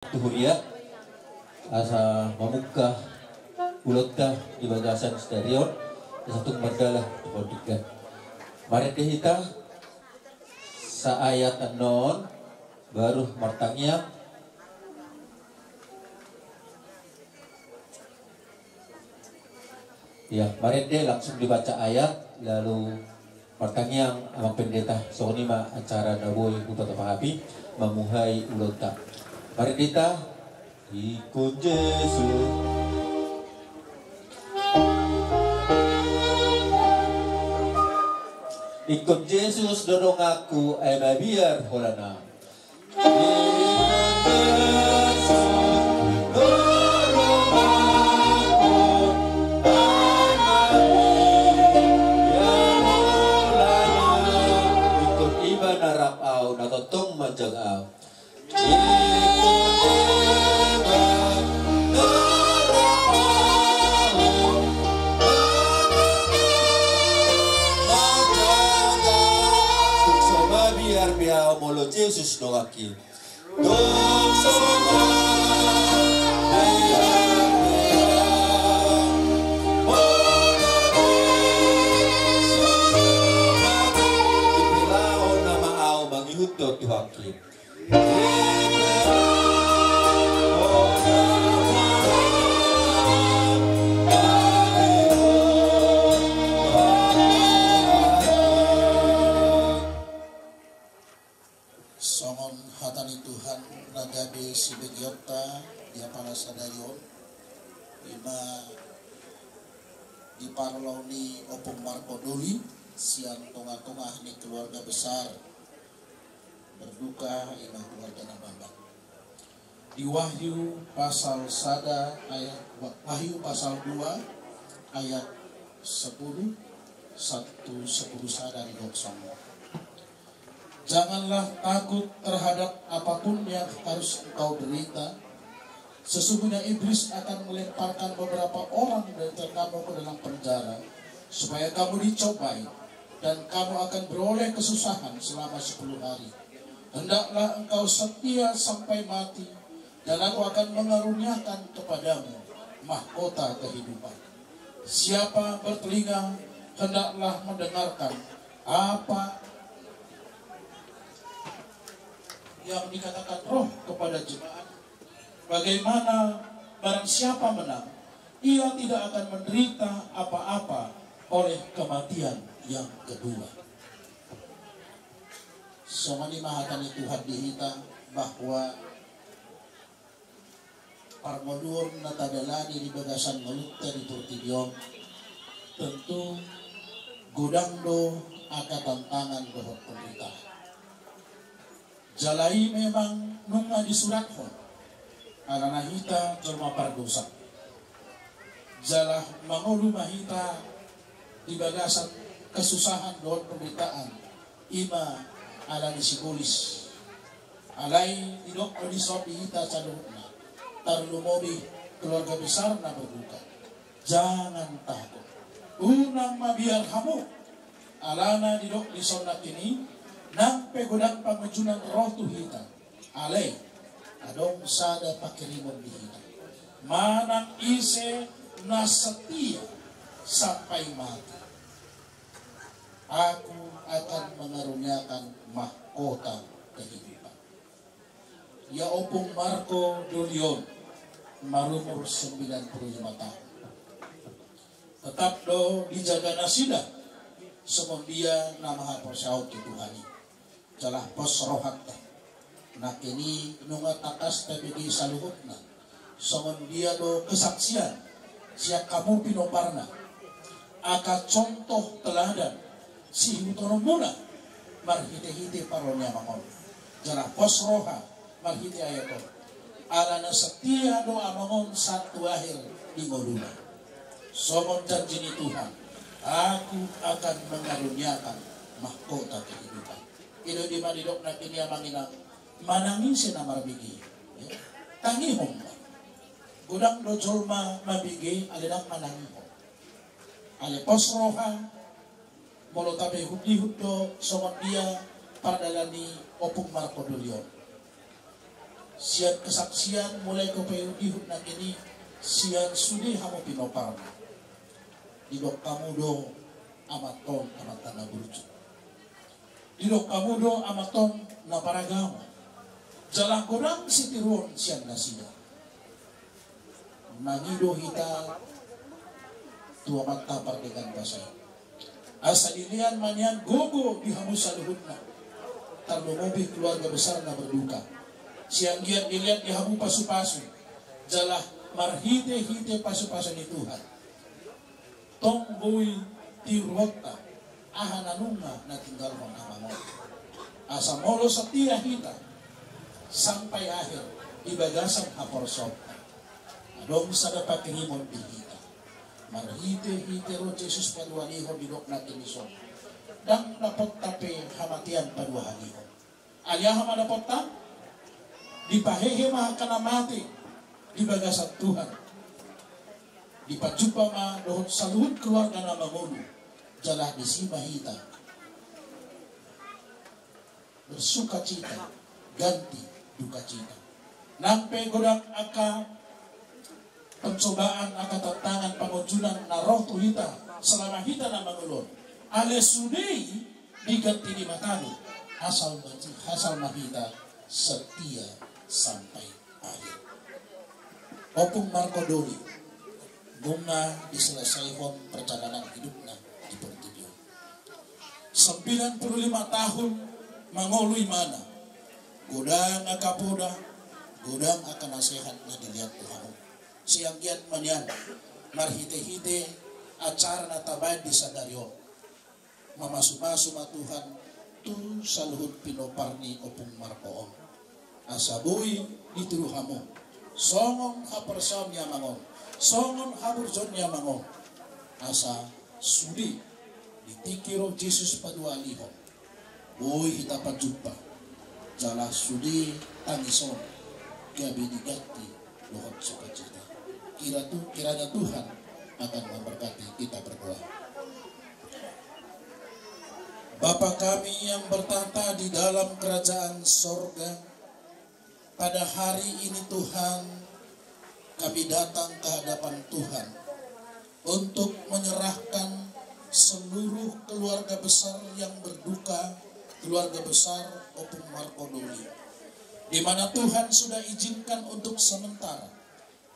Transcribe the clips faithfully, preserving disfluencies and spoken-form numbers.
tu huria, asa mamungka ulaonta di bagasan sadari on, asa tung mardalan tu pardenggan. Marende hita saayat annon, baru martangiang. Ya, marende langsung dibaca ayat, lalu martangiang amang pendeta. Songon i ma acara na boi hupatapahapi, mamuhai ulaonta. Marende hita. Ingkon Jesus. Ingkon Jesus do donganku, ai mabiar holan au. Ingkon i ma na rap au, na tongtong manjaga au. Tung so mabiar be au molo Jesus donganki. Tung so mabiar be au molo Jesus donganki. Ipilahon nama au mangihuthon Tuhanki. Songon hata ni Tuhan na gabe sibegeonta di apala sadari on, ima di parulaon ni Ompung Marco Doli sian tongatonga ni keluarga besar Berduka, ima keluarga na baba. Di Wahyu pasal sada ayat, Wa-, Wahyu pasal dua ayat sepuluh, satu, sepuluh sada didok songon on. Janganlah takut terhadap apapun yang harus engkau derita. Sesungguhnya iblis akan melemparkan beberapa orang dari antara kamu ke dalam penjara, supaya kamu dicobai, dan kamu akan beroleh kesusahan selama sepuluh hari. Hendaklah engkau setia sampai mati, dan Aku akan mengaruniakan kepadamu mahkota kehidupan. Siapa bertelinga, hendaklah mendengarkan apa yang dikatakan Roh kepada jemaat. Bagaimana barang siapa menang, ia tidak akan menderita apa-apa oleh kematian yang kedua. Songon i ma hata ni Tuhan di hita, bahwa parngoluon na tadalani di bagasan ngolunta di portibi on, tentu godang do angka tantangan dohot penderitaan. Jala i memang nunga disurathon, alana hita jolma pardosa. Jala mangolu ma hita di bagasan kesusahan dohot penderitaan, ima ala ni sibolis. Alai didok do dison di hita saluhutna, tarlumobi keluarga besar na berduka. Jangan takut. Unang mabiar hamu. Alana didok dison nangkin i, nang pe godang pangunjunan ro tu hita, alai adong sada pangkirimon di hita. Manang ise na setia sampai mati, Aku akan mengaruniakan mahkota kehidupan. Ia Ompung Marco Doli on marumur sembilan puluh lima tahun. Tetap do dijaga nasida songon dia na mahaporseaon tu Tuhan i. Jala pos rohanta. Nangkin i nunga tangkas tabege saluhutna songon dia do kesaksian sian hamu pinomparna, angka contoh teladan sihutononmuna marhitehite parngoluon ni amang on. Jala pos roha marhite ayat on, alana setia do amang on sahat tu akhir di ngoluna. Songon janji ni Tuhan, Aku akan mengaruniakan mahkota kehidupan. I do di ma didok nangkin i amang inang, manang ise na marbege, ya, tangihon ma. Godang do jolma mabege alai ndang manangihon. Alai pos roha, molo tapaihutihut do songon dia pardalan ni Ompung Marco Doli on. Sian kesaksian mulai tu pe ihut nangkin i, sian sude hamu pinomparna. Didok hamu do amanta on amanta na burju. Didok hamu do amanta on na paragama. Jala godang sitiruon sian nasida. Mangido hita tu amanta pardenggan basa i. Asa dilean ma nian gogo di hamu saluhutna, tarlumobi keluarga besar na berduka. Sian giat dilean di hamu pasupasu, jala marhitehite pasupasu ni Tuhan, tong boi tiruonta aha na nunga na tinggalhon amang on. Asa molo setia hita sampai akhir di bagasan haporseaonta, adong sada pangkirimon di hita. Marhitehite roh Jesus paduahalihon, didok nangkin i songon i, ndang dapotta pe hamatean paduahalihon. Alai aha ma dapotta? Dipahehe ma angka na mate di bagasan Tuhan. Dipajumpa ma dohot saluhut keluarga na mangolu. Jala disi ma hita bersukacita ganti dukacita. Nang pe godang angka pencobaan, angka tantangan, pangunjunan na ro tu hita selama hita na mangolu on, alai sude i diganti Debata do. Asal ma, asal ma hita setia sampai akhir. Ompung Marco Doli nunga diselesaihon perjalanan hidupna di portibi on. Sembilan puluh lima tahun mangolu imana. Godang angka poda, godang angka nasehat na dilean tu hamu. Sian giat ma nian marhitehite acara na tabaen di sadari on, mamasumasu ma Tuhan tu saluhut pinompar ni Ompung Marco on, asa boi ditiru hamu songon haporseaon ni amang on, songon haburjuon ni amang on, asa sude di tingki roh Jesus paduahalihon, boi hita pajumpa, jala sude tangis on gabe diganti dohot sukacita. Kira tu, kiranya Tuhan akan memberkati. Kita berdoa. Bapa kami yang bertahta di dalam kerajaan sorga, pada hari ini Tuhan, kami datang ke hadapan Tuhan untuk menyerahkan seluruh keluarga besar yang berduka, keluarga besar Ompung Marco Doli, di mana Tuhan sudah izinkan untuk sementara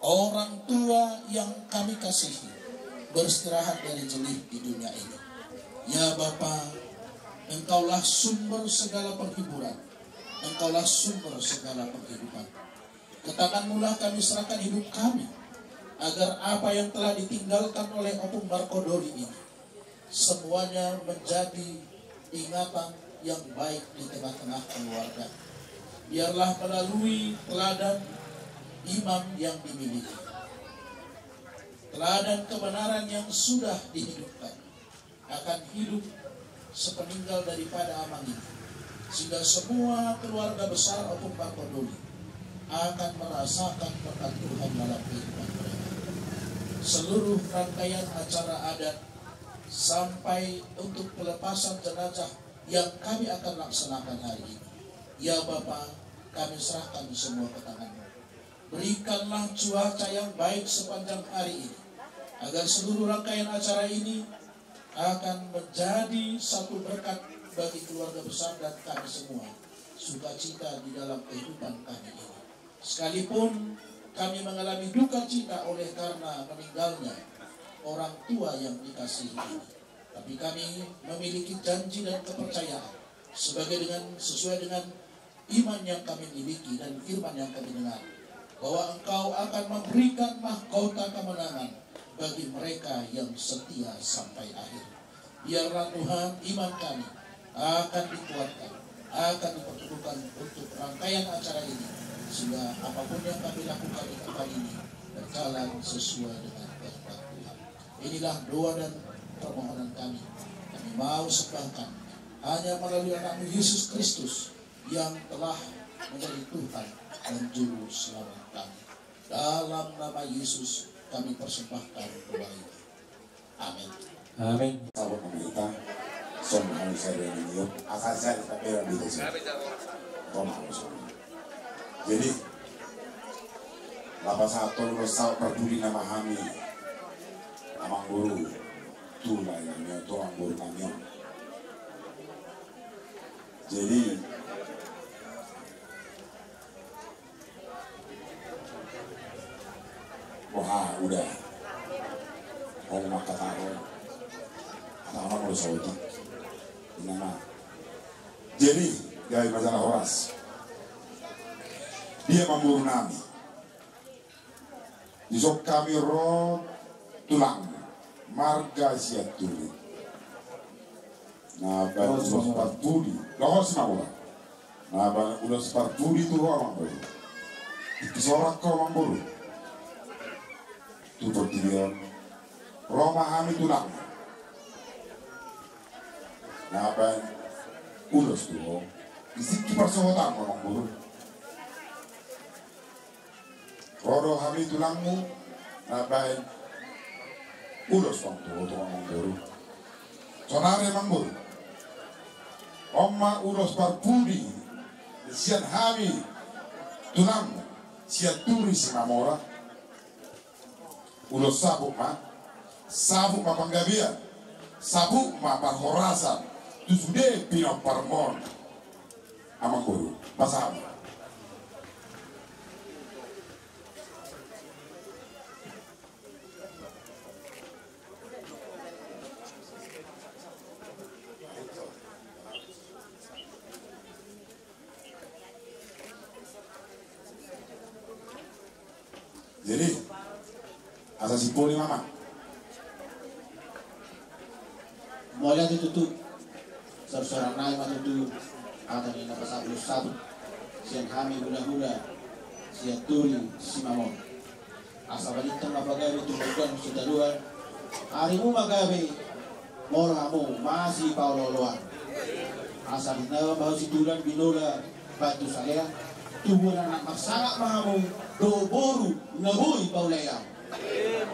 orang tua yang kami kasihi beristirahat dari jelih di dunia ini. Ya Bapa, Engkaulah sumber segala penghiburan, Engkaulah sumber segala penghidupan. Ke tangan-Mulah kami serahkan hidup kami, agar apa yang telah ditinggalkan oleh Ompung Marco Doli ini semuanya menjadi ingatan yang baik di tengah-tengah keluarga. Biarlah melalui teladan iman yang dimiliki, teladan kebenaran yang sudah dihidupkan, akan hidup sepeninggal daripada amang ini, sehingga semua keluarga besar Ompung Marco Doli akan merasakan berkat Tuhan dalam kehidupan mereka. Seluruh rangkaian acara adat sampai untuk pelepasan jenazah yang kami akan laksanakan hari ini, ya Bapa, kami serahkan semua ke tangan-Mu. Berikanlah cuaca yang baik sepanjang hari ini, agar seluruh rangkaian acara ini akan menjadi satu berkat bagi keluarga besar dan kami semua, sukacita di dalam kehidupan kami ini. Sekalipun kami mengalami duka cita oleh karena meninggalnya orang tua yang dikasihi ini, tapi kami memiliki janji dan kepercayaan sebagai dengan, sesuai dengan iman yang kami miliki dan firman yang kami dengar, bahwa Engkau akan memberikan mahkota kemenangan bagi mereka yang setia sampai akhir. Biarlah Tuhan, iman kami akan dikuatkan, akan diperteguhkan untuk rangkaian acara ini, sehingga apapun yang kami lakukan di tempat ini berjalan sesuai dengan kehendak Tuhan. Inilah doa dan permohonan kami. Kami mau sembahkan hanya melalui Anak-Mu Yesus Kristus yang telah menjadi Tuhan dan Juru Selamat kami. Dalam nama Yesus kami persembahkan doa ini. Amin. Amin. Sahabat pemerintah, sombong saya dengan dia. Asal saya tak berani di sini. Tolong, sombong. Jadi, Lapasahat ulos saput parpudi nama hami, amangboru, tu lae nami on, tu amangboru nami on. Jadi, boha, udah. Ho ma mangkatahon. Kata ma molo saotik. Inama. Jadi, gabe masalah horas. Dia amangboru nami. Dison hami ro tulang marga Sianturi. Na baen ulos parpudi. Dohot si Mamora. Na baen ulos parpudi tu ho amangboru. Tingki so ro ho amangboru. Tu portibi on. Ro ma hami tulang. Na baen ulos tu ho. Di tingki parsohotan amangboru. Ro do hami tulangmu, na baen ulos on tu ho amangboru. Saonari amangboru. On ma ulos parpudi sian hami tulangmu, Sianturi Simamora. Ulos saput ma, saput ma panggabean, saput ma parhorasan, tu sude pinomparmon. Amangboru, pasahat ma. Jadi, asa simponi ma amang. Mauliate tutu. Saursaur nai ma tutu hata ni na pasahat ulos saput sian hami hulahula Sianturi Simamora. Asa balintang ma pagabe tu gondang sitadoan. Arimu ma gabe, molo hamu masipaolooloan. Asa di na bahu situlan binola batu salea. Tubuan anak marsangap ma hamu, dohot boru na boi paulea.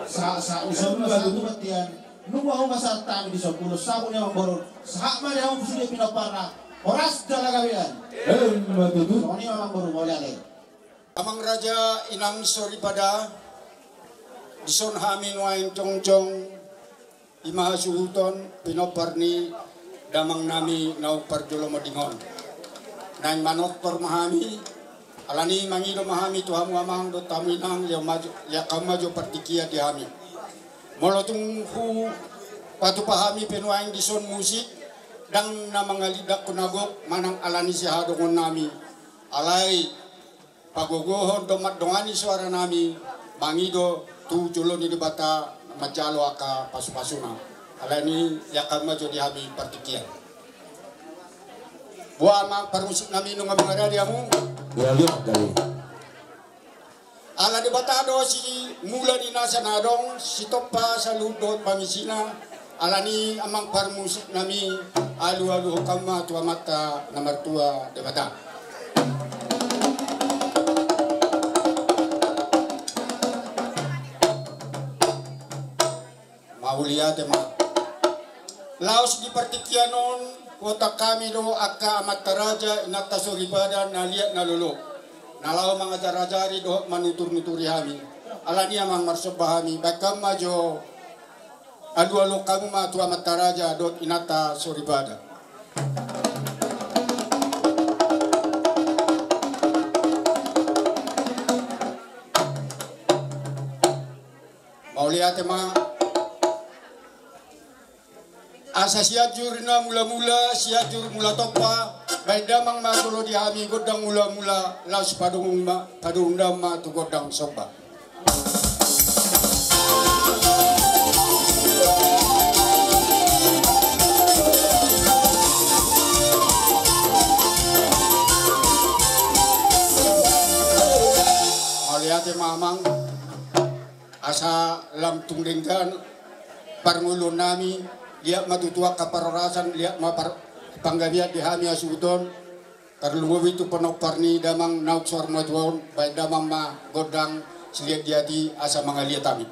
Sa sa usul ma satu batian. Nunga homa sahat hami dison ulos saput ni amangboru. Sahat ma di hamu sude pinomparna. Horas jala gabean. Emma tutu. Songon i ma amangboru, mauliate. Amang raja, inang soripada, dison hami nuaeng jongjong, i ma hasuhuton pinompar ni damang nami naung parjolo monding on. Naeng manortor ma hami, alani mangido ma hami tu hamu amang dohot hamu inang, liak ma jo, liak hamu ma jo partingkian di hami. Molo tung hupatupa hami pe nuaeng dison musik, ndang na mangalindangkon na gok manang alani sihadongon nami. Alai pagogohon dohot mandongani soara nami, mangido tu jolo ni Debata manjalo angka pasupasuna. Alani i, liak hamu ma jo di hami partingkian. Boha amang parmusik nami, nunga mangarade hamu? Ia, ia, jadi. Ala Debata do simula ni nasa na adong, sitompa saluhut dohot pamisina, alani i amang parmusik nami, alualuhon hamu ma tu Amanta na martua Debata. Mauliate ma. Laos di partingkian on, huontang hami do angka amanta raja, inanta soripada na liat na lolo, na laho mangajarajari dohot manuturnuturi hami. Alani i amang marsomba hami, baen hamu ma jo, alualuhon hamu ma tu amanta raja dohot inanta soripada. Mauliate ma. Asa Sianjur na mulamula, Sianjur mula tompa, baen damang ma jolo di hami gondang mulamula, laos padungdung ma, padungdungan ma tu gondang somba. Mauliate ma amang. Asa lam tung denggan parngoluon nami, liat ma tutu angka parhorasan, liat ma par-, panggabean di hami hasuhuton, tarlumobi tu pinompar ni damang naung saur matua on, baen damang ma gondang siliat di hati asa mangaliat hami.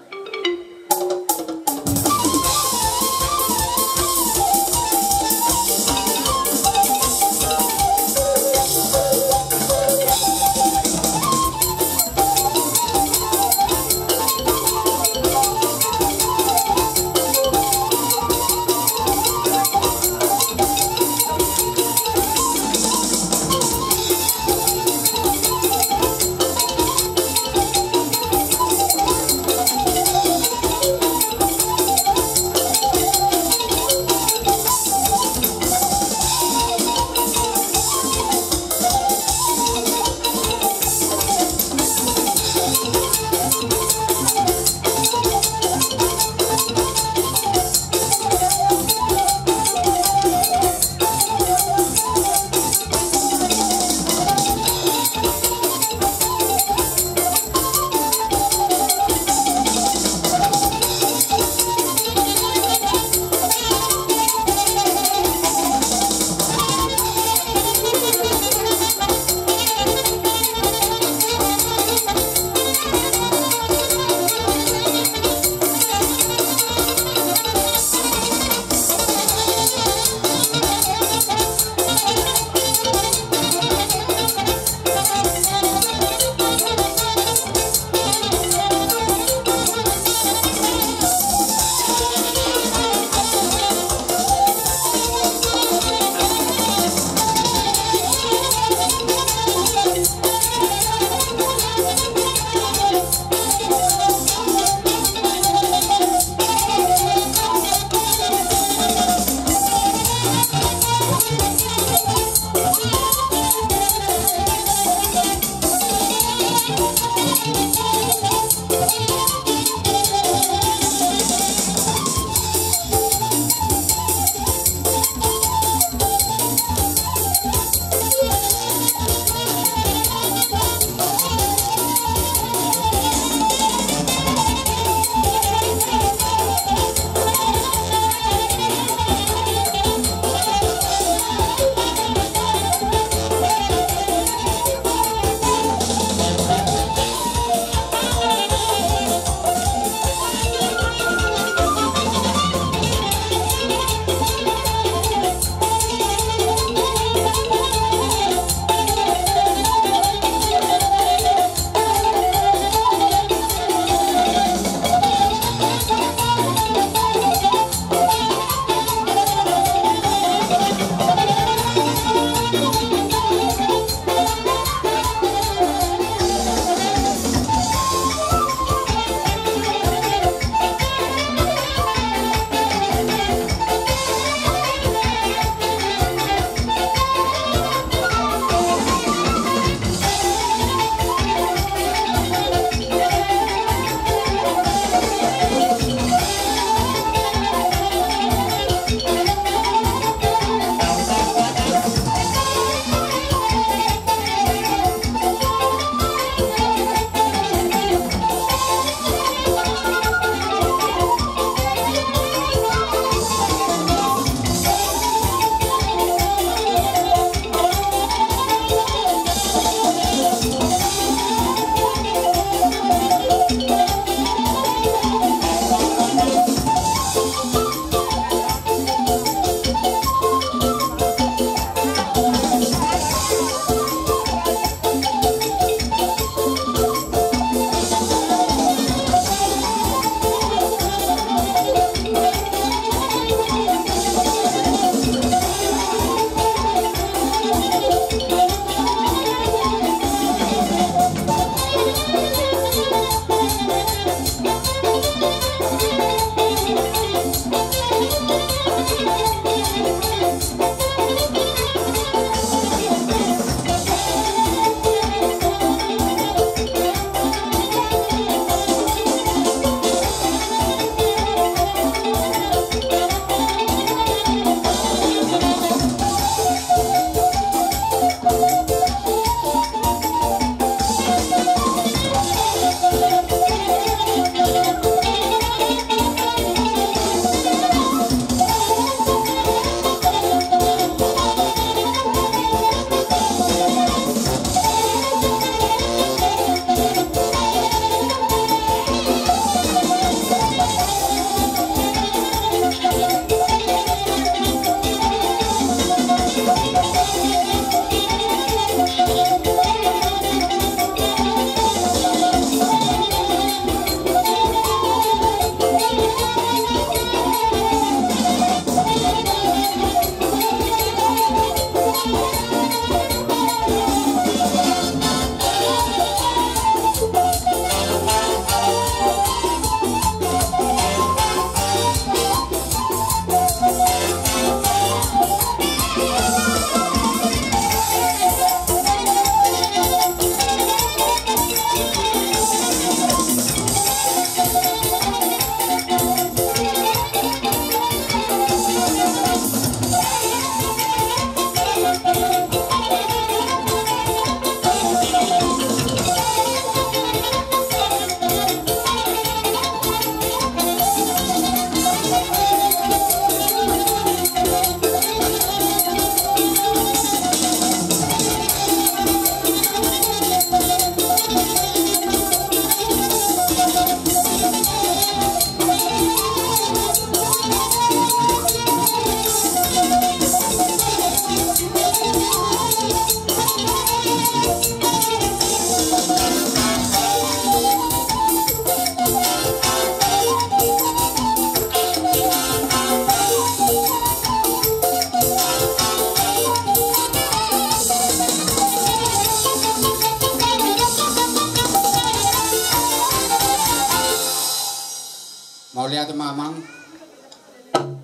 Mauliate ma amang.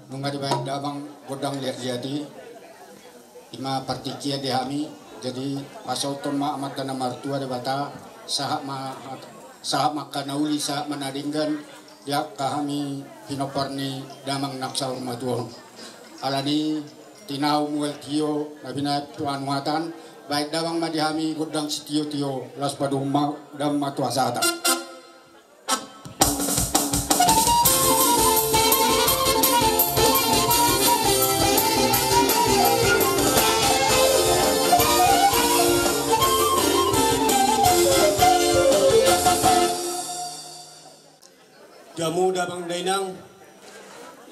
Nunga dibaen damang gondang liat-liat i. Ima partingkian di hami. Jadi pasauthon ma Amanta na martua Debata, sahat ma sahat ma angka na uli, sahat ma na denggan, di angka hami pinompar ni damang na saur matua on. Alani i, tinahu mual tio na binahen Tuhan hata, bahen damang ma di hami gondang sitiotio, laos padomu ma damang ma tu hasahatan. Di hamu damang dainang,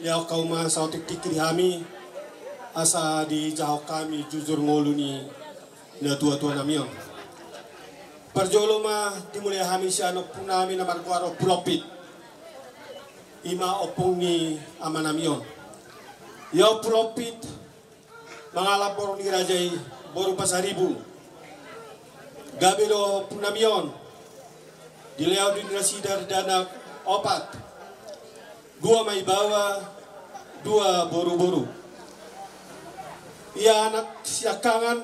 lehon hamu ma saotik tingki di hami, asa dijahahon hami jujur ngolu ni natuatua nami on. Parjolo ma dimulai hami sian ompung nami na margoar Ompu Lompit, i ma ompung ni ama nami on. Ia Ompu Lompit mangalap boru ni raja i, boru Pasaribu. Gabe do ompung nami on, dilehon do di nasida dakdanak opat, dua ma ibaoa, dua boruboru. Ia anak siangkangan,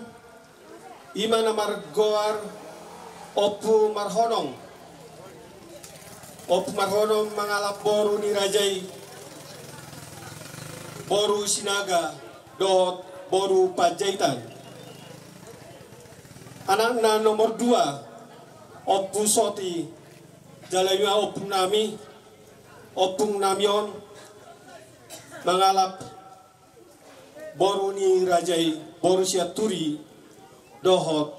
i ma na margoar Ompu Marhonong. Ompu Marhonong mangalap boru ni raja i, boru Sinaga dohot boru Panjaitan. Anakna nomor dua, Ompu Soti, jala i ma ompung nami, ompung nami on mangalap boru ni raja i, boru Sianturi, dohot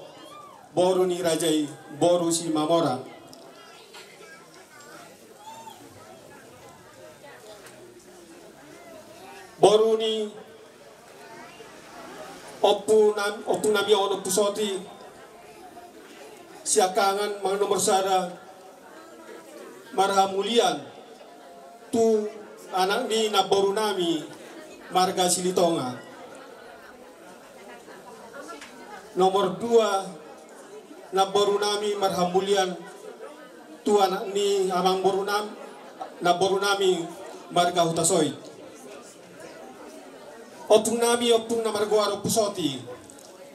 boru ni raja i, boru Simamora. Boru ni ompu nam-, ompung nami on, Ompu Soti, siangkangan, manang nomor sada, marhamulian tu anak ni namboru nami marga Silitonga. Nomor dua, namboru nami marhamulian tu anak ni amangboru nam-, namboru nami marga Hutasoit. Ompung nami, ompung na margoar Ompu Soti,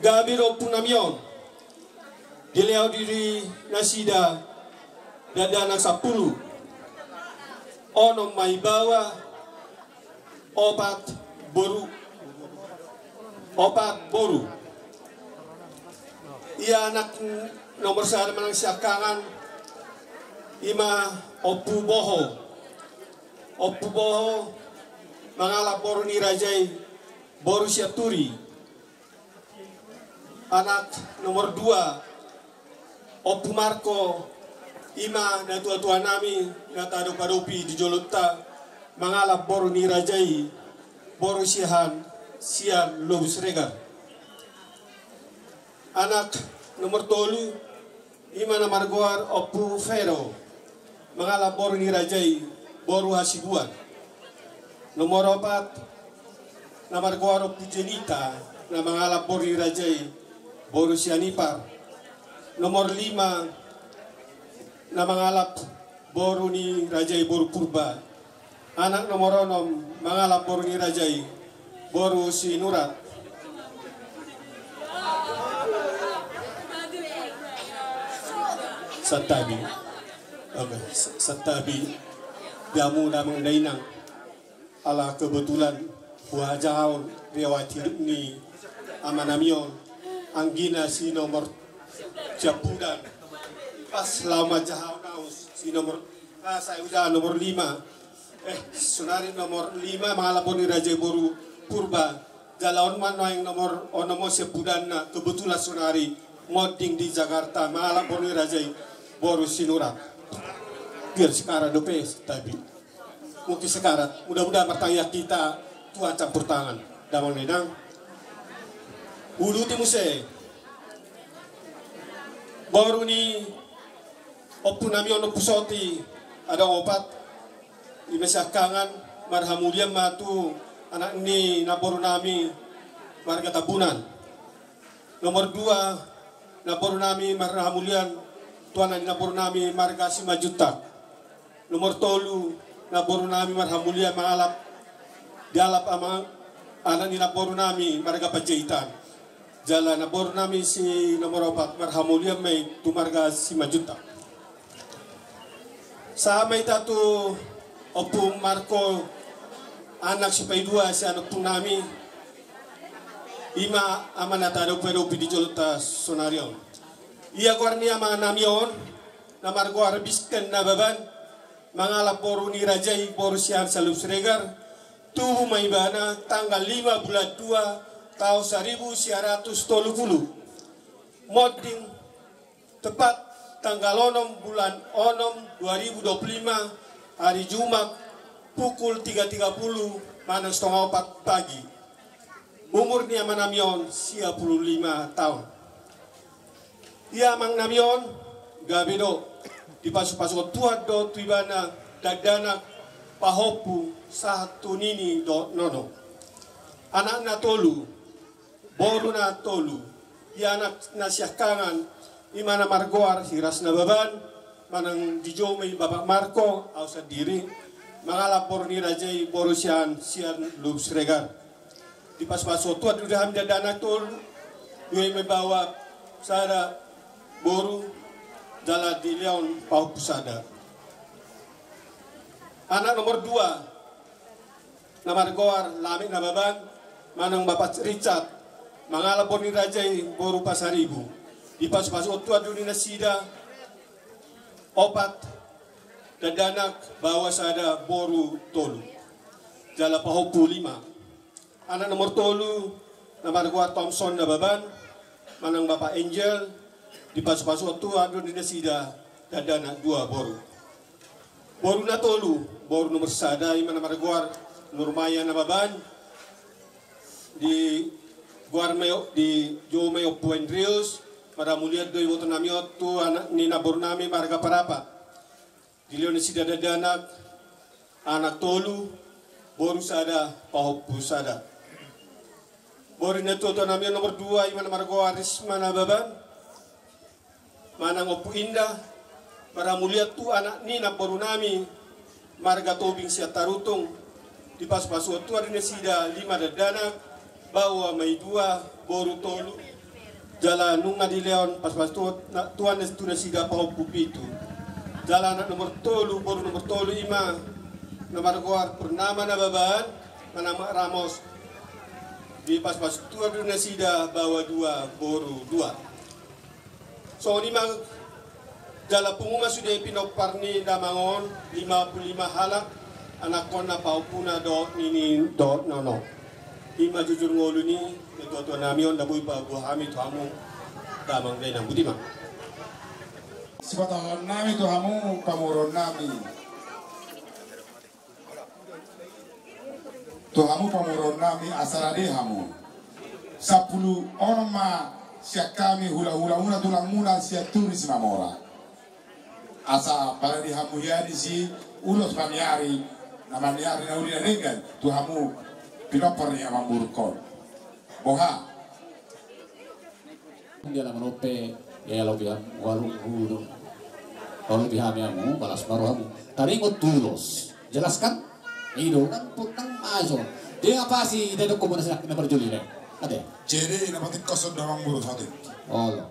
gabe do ompung nami on, dilehon do di nasida dakdanak sampulu. Onom ma ibaoa, opat boru. Opat boru. Ia anak nomor sada manang siangkangan, i ma Ompu Boho. Ompu Boho mangalap boru ni raja i, boru Sianturi. Anak nomor dua, Ompu Marko, i ma natuatua nami na tadopadopi di jolonta, mangalap boru ni raja i, boru Siahaan sian Lobu Siregar. Anak nomor tolu, i ma na margoar Ompu Vero, mangalap boru ni raja i, boru Hasibuan. Nomor opat, na margoar Ompu Jenita, na mangalap boru ni raja i, boru Sianipar. Nomor lima, na mangalap boru ni raja i, boru Purba. Anak nomor onom, mangalap boru ni raja i, boru Sinurat. Santabi. Oke, sa-, santabi. Di hamu damang dainang. Ala kebetulan hujahaon riwayat hidup ni ama nami on, anggina si nomor siampudan. Pas laho manjahaon au si nomor, ah, sai hujaha nomor lima. Eh, saonari nomor lima mangalap boru ni raja i, boru Purba. Jala on ma nuaeng nomor onom on siampudanna, kebetulan saonari monding di Jakarta, mangalap boru ni raja i, boru Sinurat. Biar sekarat dope, tapi mungkin sekarat. Mudah-mudahan martangiang hita, Tuhan campur tangan. Damang dainang. Uduti muse. Boru ni ompu nami on, Ompu Soti, adong opat. I ma siangkangan, marhamulian ma tu anak ni namboru nami marga Tambunan. Nomor dua, namboru nami marhamulian tu anak ni namboru nami marga Simanjuntak. Nomor tolu, namboru nami marhamulian mangalap, dialap ama anak ni namboru nami marga Panjaitan. Jala namboru nami si nomor opat marhamulian ma i tu marga Simanjuntak. Sahat ma hita tu Ompu Marko, anak sipaidua sian ompung nami, i ma amanta na padopi di jolonta sonari on. Ia goar ni amanami on, na margoar Bisken Nababan, mangalap boru ni raja i, boru sian Sianlub Siregar, tubu ma ibana tanggal lima bulan dua, taon saribu sia ratus tolu pulu. Monding tepat tanggal onom bulan onom dua ribu dua puluh lima, hari Jumat, pukul tiga tiga puluh manang setengah opat pagi. Umur ni amanami on sia pulu lima taon. Ia amangnami on gabe do, dipasupasu Tuhan do tu ibana dakdanak, pahompu sahat tu nini dohot nono. Anakna tolu, boruna tolu. Ia anak na siangkangan, i ma na margoar Hiras Nababan, manang dijou ma i Bapak Marko, au sandiri, mangalap boru ni raja i, boru sian Sianlub Siregar. Dipasupasu Tuhan do di hami dakdanak tolu, dua i ma baoa sada, boru, jala dilehon pahompu sada. Anak nomor dua, na margoar Lamek Nababan, manang Bapak Richard, mangalap boru ni raja i, boru Pasaribu. Dipasupasu Tuhan do di nasida opat, dakdanak, baoa sada, boru tolu, jala pahompu lima. Anak nomor tolu, na margoar Thomson Nababan, manang Bapak Angel, dipasupasu Tuhan do di nasida dakdanak dua, boru. Boruna tolu, boru nomor sada, i ma na margoar Nurmaya Nababan, digoar ma i, dijou ma i Ompu Andreus, marhamulian do ibotonami on tu anak ni namborunami marga Parapa. Dilehon nasida dakdanak, anak tolu, boru sada, pahompu sada. Boru ni natuatuanami on nomor dua, i ma na margoar Risma Nababan, manang Ompu Indah, marhamulian tu anak ni namborunami marga Tobing Siantarutung, dipasupasu Tuhan do di nasida lima dakdanak, baoa ma i dua, boru tolu, jala nunga dilehon pasupasu Tuhan, na, Tuhan tu nasida pahompu pitu. Jala anak nomor tolu, boru nomor tolu, i ma na margoar Purnama Nababan, manang Mak Ramos, dipasupasu Tuhan do di nasida baoa dua, boru dua. Songon i ma, jala pungu ma sude pinompar ni damang on, lima pulu lima halak, anakkonna, pahompuna dohot nini dohot nono. I ma jujur ngolu ni natuatuanami on, na boi paboa hami tu hamu damang dainang. Botima. Sipatahononnami tu hamu pamoruonnami. Tu hamu pamoruonnami, asa rade hamu. Sampulu onom ma sian hami hulahula, muna tulangmuna Sianturi Simamora. Asa parade hamu hian disi ulos maniari, na maniari na uli na denggan tu hamu pinompar ni amangborungkon. Boha? Dia na manope, ya, lobi ham, walu, udo. Kalau lobi hami hamu, balas baru hamu. Taringot tu ulos. Jelaskan? Ido, nang putang maso. Dia apa sih, dia dukung mana sinak, na parjoli, deh. Ate. Jadi, na patik kosong doang, buru, satu. Oh, lo.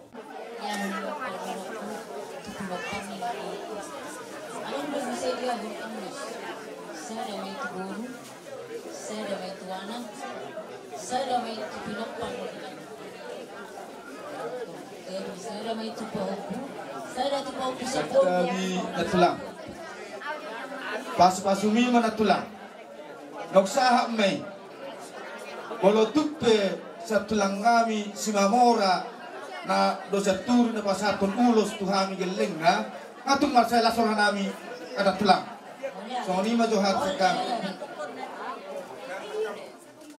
Sada ma i tu boru, sada ma i tu anak, sada ma i tu pinompar. Sada ma i tu pahompu, sada tu pahompu. Sada ma i tu tulang. Pasupasumi ma na tulang. Naung sahat ma i. Molo tung pe sian tulang nami Simamora na do Sianturi na pasahathon ulos tu hami gellengna, nga tung marsai las roha nami, na tulang. Songon i ma jo hata sian hami.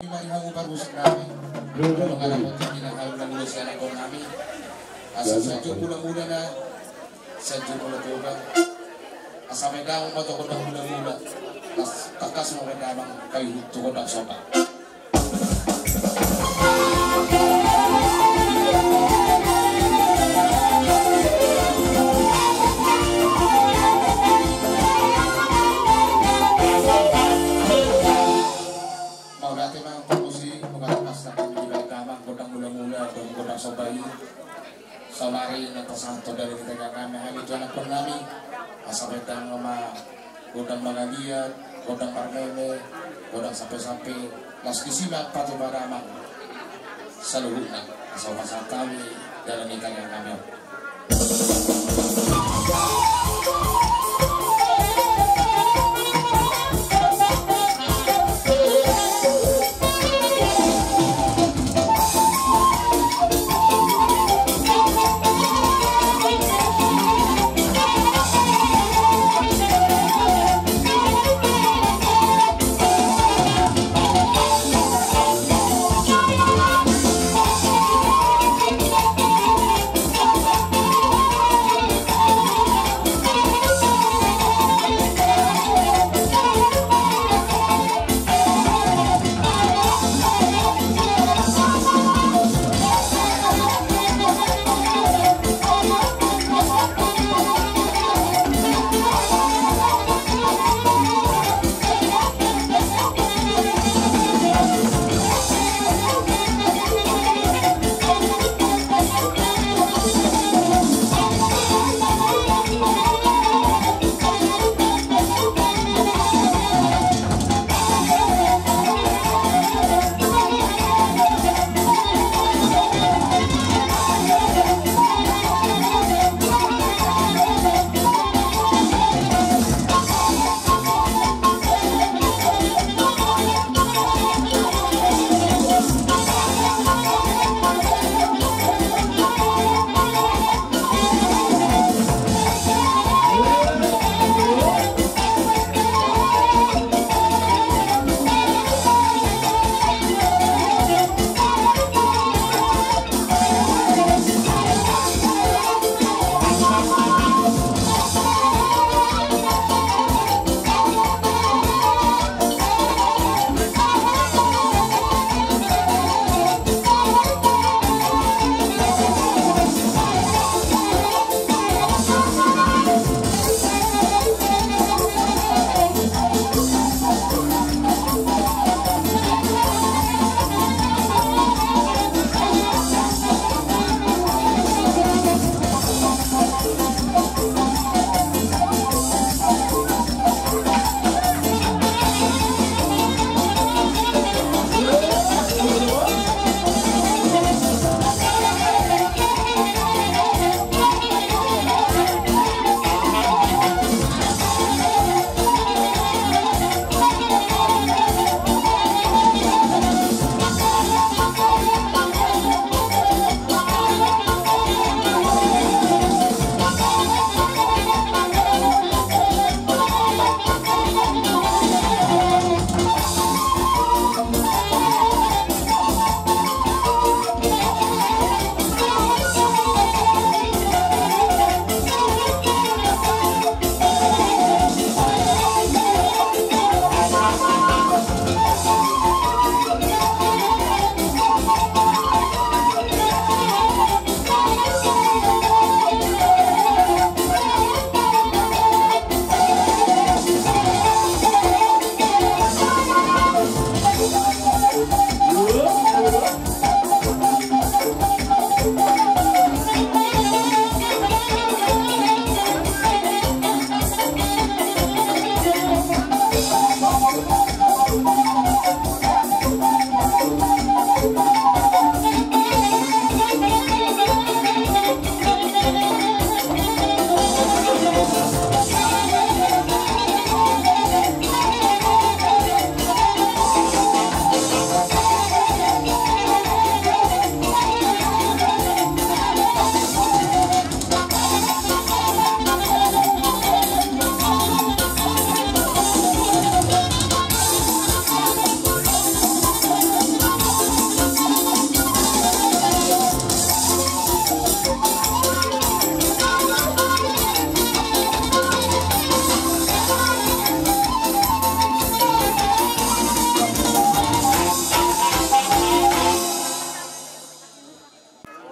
Mari hamu parmusik nami. Molo nunga dapot hami na hamu na mula sian anggo nami. Asa sajo mula-mula na sajo mula-mula. Asa pedang ma tu gondang mula-mula. Tangkas ma pedang kayu tu gondang somba. Mauliate ma parmusik, mauliate ma sian hami di balik damang, gondang mula-mula, gondang somba i. Saonari na pasahathon dari hita, hami tu anakkon nami. Sampe tang ma gondang mangaliat, gondang marmeme, gondang sampe-sampe, las disi ma patupa damang saluhutna. Asa pasahat hami dalan ni tangiang nami on.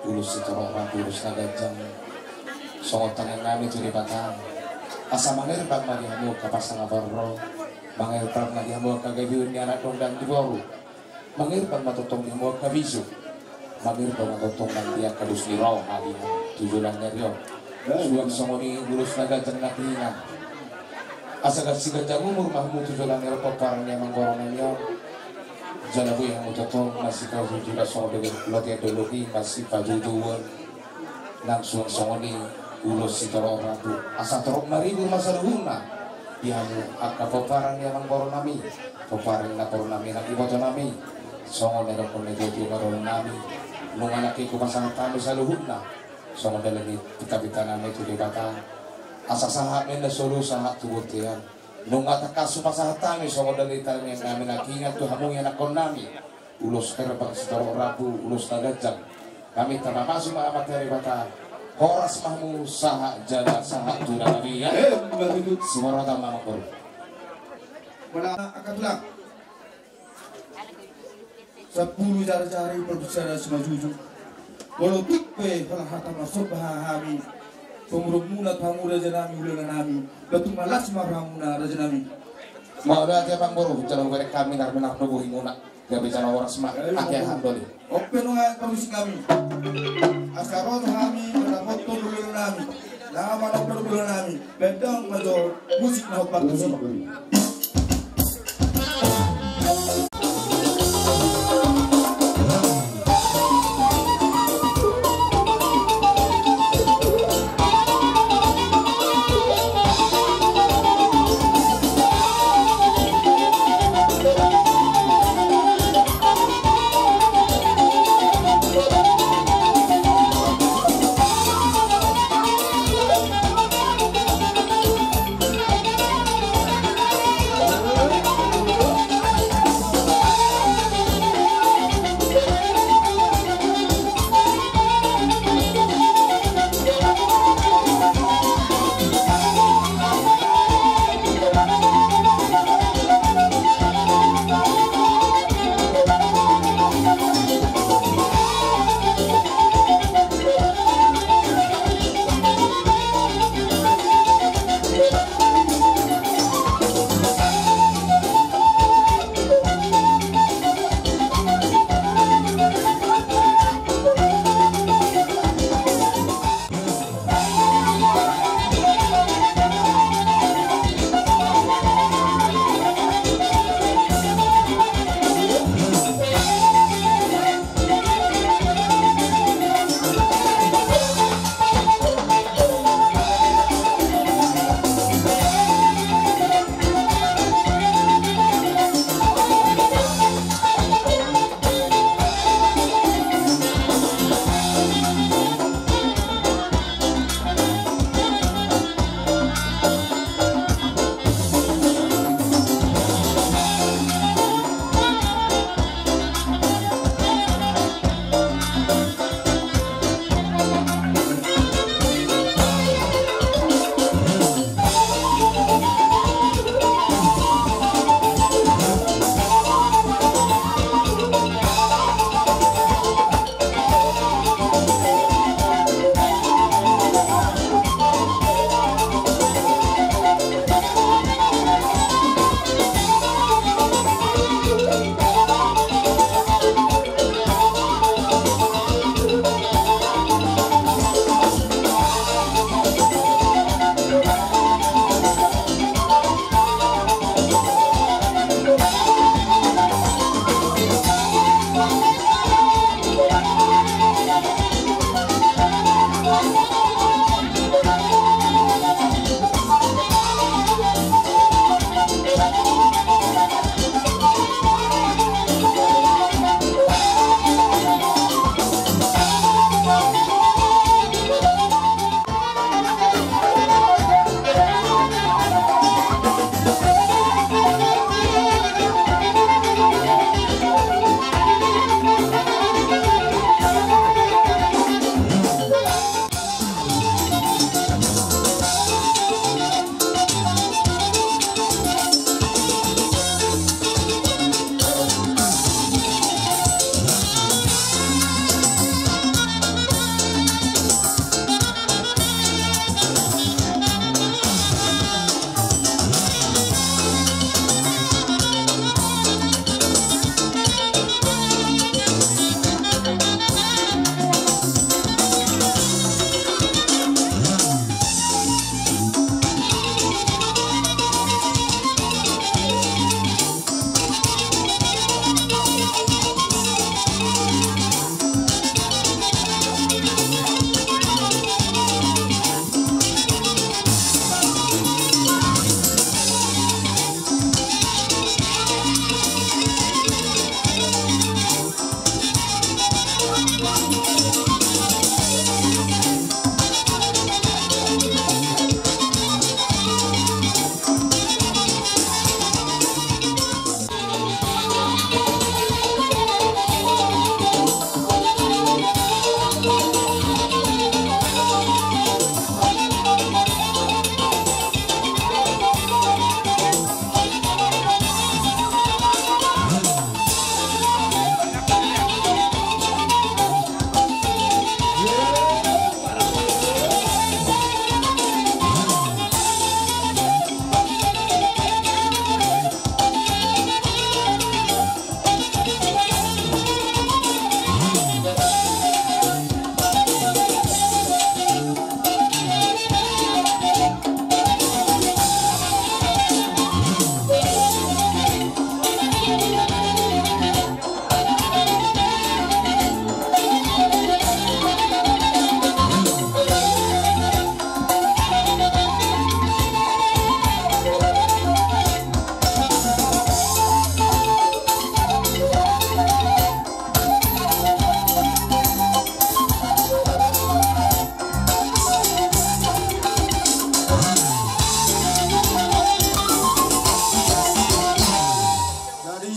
Ulos sitorop ma ulos na ganjang, songon tangiang nami tu Debata. Asa mangerbang ma di hamu angka pasangaporro, mangerbang ma di hamu angka gabe ni anak dohot di boru, mangerbang ma tongtong di hamu angka bisuk, mangerbang ma tongtong nang di angka dos ni roha di hamu tu joloan ni ari on. Suang songon i ulos na ganjang na hina. Asa ganjang umur ma hamu tu joloan ni pomparan ni amangboru nami on. Jala boi hamu tongtong masipajujur songon denggan lote dolok i masipajujur. Nang suang songon i ulos sitorop rambu asa torop maribur ma saluhutna. Di hamu angka pomparan ni amangboru nami, pomparan ni amangboru nami nang iboto nami. Songon na didokkon ni tuatua marolo nami, nunga nangkin hupasahat hami saluhutna. Songon dalan ni pinta-pinta nami tu Debata. Asa sahat ma inna solu sahat tu bontean. Nunga tangkas hupasahat hami songon dalan ni tamiang nami nangkiningan tu hamu ianakkon nami. Ulos herbang sitorop rambu ulos na ganjang. Nami tama masu ma Amanta Debata. Horas ma hamu sahat jala sahat tu na mabiar. Sumorata ma amangboru. Mula angka tulang. Sampulu jari-jari, palu sada simanjujung. Molo tung pe holan hata marsomba hami. Pamoruonmuna tu hamu raja nami, hulahula nami. Ba tung malas ma rohamuna raja nami. Mauliate amangboru, jala hubereng hami na minar na bohimuna. Gabe jala horas ma. Ake handoli. Ope nunga pamusik hami. Asa ro hami mandapothon hulahula nami. Nama na ope hulahula nami. Bendang majo musik na opat tusi.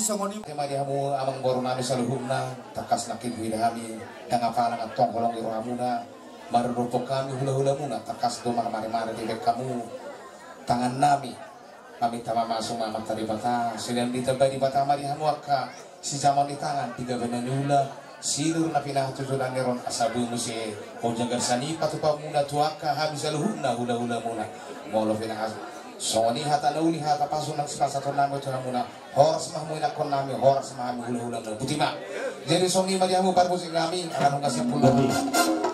Songon i ma di hamu amangboru nami saluhutna, tangkas nangkin huida hami, ndang apala antong holong ni rohamuna, mardompok hami hulahulamuna, tangkas do marmaremare dibahen hamu tangan nami. Maminta mamasu ma Amanta Debata, sian Debata ma di hamu angka sijamaon ni tangan, di gabe na niula, sinur na pinahan tu joloan ni ari on, asa boi muse on jagar sanipa tu hamuna tu angka hami saluhutna hulahulamuna. Molo pinahan songon i hata na uli, hata pasu nang sipasahaton nami tu hamuna. Horas ma hamu inakkon nami, horas ma hamu hulahulamuna. Boti ma. Jadi songon i ma di hamu parmusik nami, ala nunga simpul.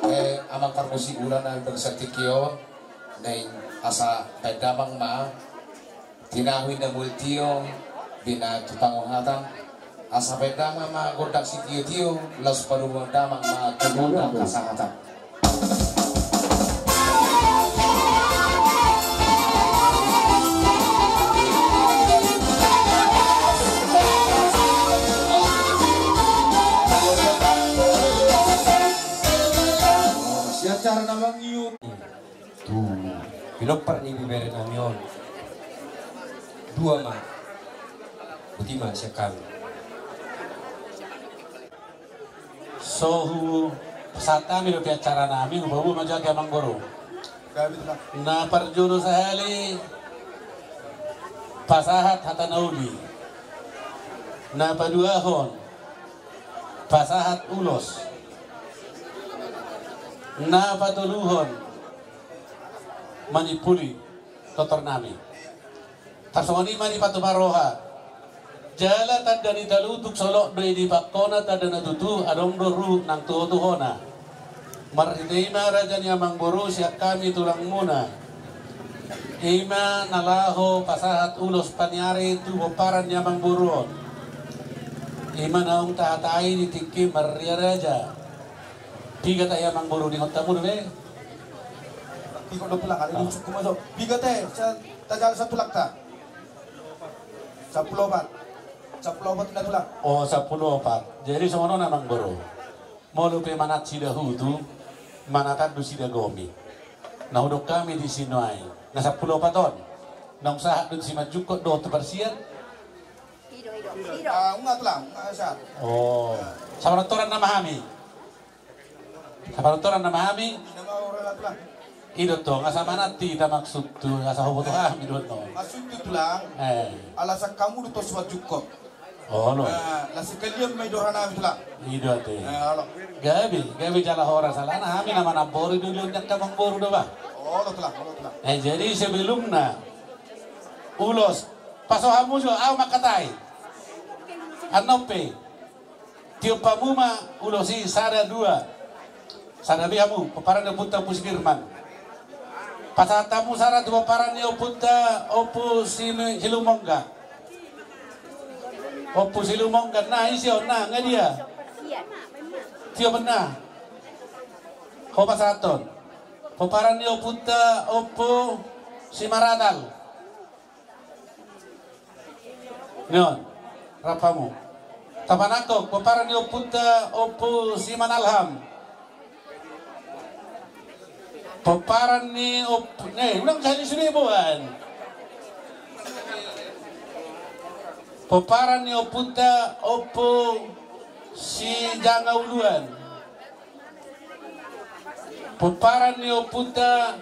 Eh, amang parmusik ulaon nami bagasan tingki on. Naeng asa baen damang ma tinahu inna mual tio, bina tu pangohatan. Asa baen damang ma gondang sitiotio, laos padomu damang ma tu gondang hasahatan. Sian acara na mangiut. Tu pinompar ni bibere nami on. Dua ma. Boti ma sian hami. So hupasahat hami dope acara nami, hupaboa ma jo angka amangboru. Na parjolo sahali pasahat hata na uli. Na paduahon pasahat ulos. Na patoluhon manimpuli tortor nami. Tarsongon i ma dipatupa roha. Jala tanda ni talutuk, solot do i di pangkona, tanda na tutu adong do ruhut nang tuhotuhona. Marhite i ma raja ni amangboru sian hami tulangmuna. I ma na laho pasahat ulos paniari tu pomparan ni amangboru on. I ma naung tahatai di tingki marria raja. Piga tahe amangboru, diingot hamu dope? Piga do tulang, ale di ujungku ma jo. Piga tahe, sa-, tajalo sampulu opat. Sampulu opat. Sampulu opat na tulang. O, sampulu opat. Jadi songon on amangboru. Molo pe manat sidahutu, manatan do sidagomi. Na hudok hami disi nuaeng. Na sampulu opat on. Naung sahat do tu simanjungkot dohot tu parsian. Ah, unga tulang, unga sahat. O. Sapartontoran nama hami. Sapartontoran nama hami. I do tong, asa manat hita maksudtu, asa huboto hami do annon. Maksudtu tulang. Eh. Ala sian hamu do tong simanjungkot. Olo. Eh, na sekalian ma i do roha nami tulang. I do ate. Eh, olo. Gabe, gabe jala horas, alana hami na manambori do, do nian amangboru do bah. Olo tulang, olo tulang. Eh, jadi sebelumna ulos, paso hamu jo, au mangkatai. Annon pe. Tiop hamu ma ulos i sada dua. Sada be hamu, pomparan ni ompunta Ompu Sidirman. Pasahat hamu sada tu pomparan ni ompunta Ompu Sili-, Silumongga. Ompu Silumongga, na ise on, na, nga dia? Tiop na. Ho pasahathon. Pomparan ni ompunta Ompu Simaratal. Nion, rap hamu. Tapanangkok, pomparan ni ompunta Ompu Simanalham. Pomparan ni ompu-, ne, unang sahali sude boan. Pomparan ni ompunta Ompu Sijanga Uluan. Pomparan ni ompunta,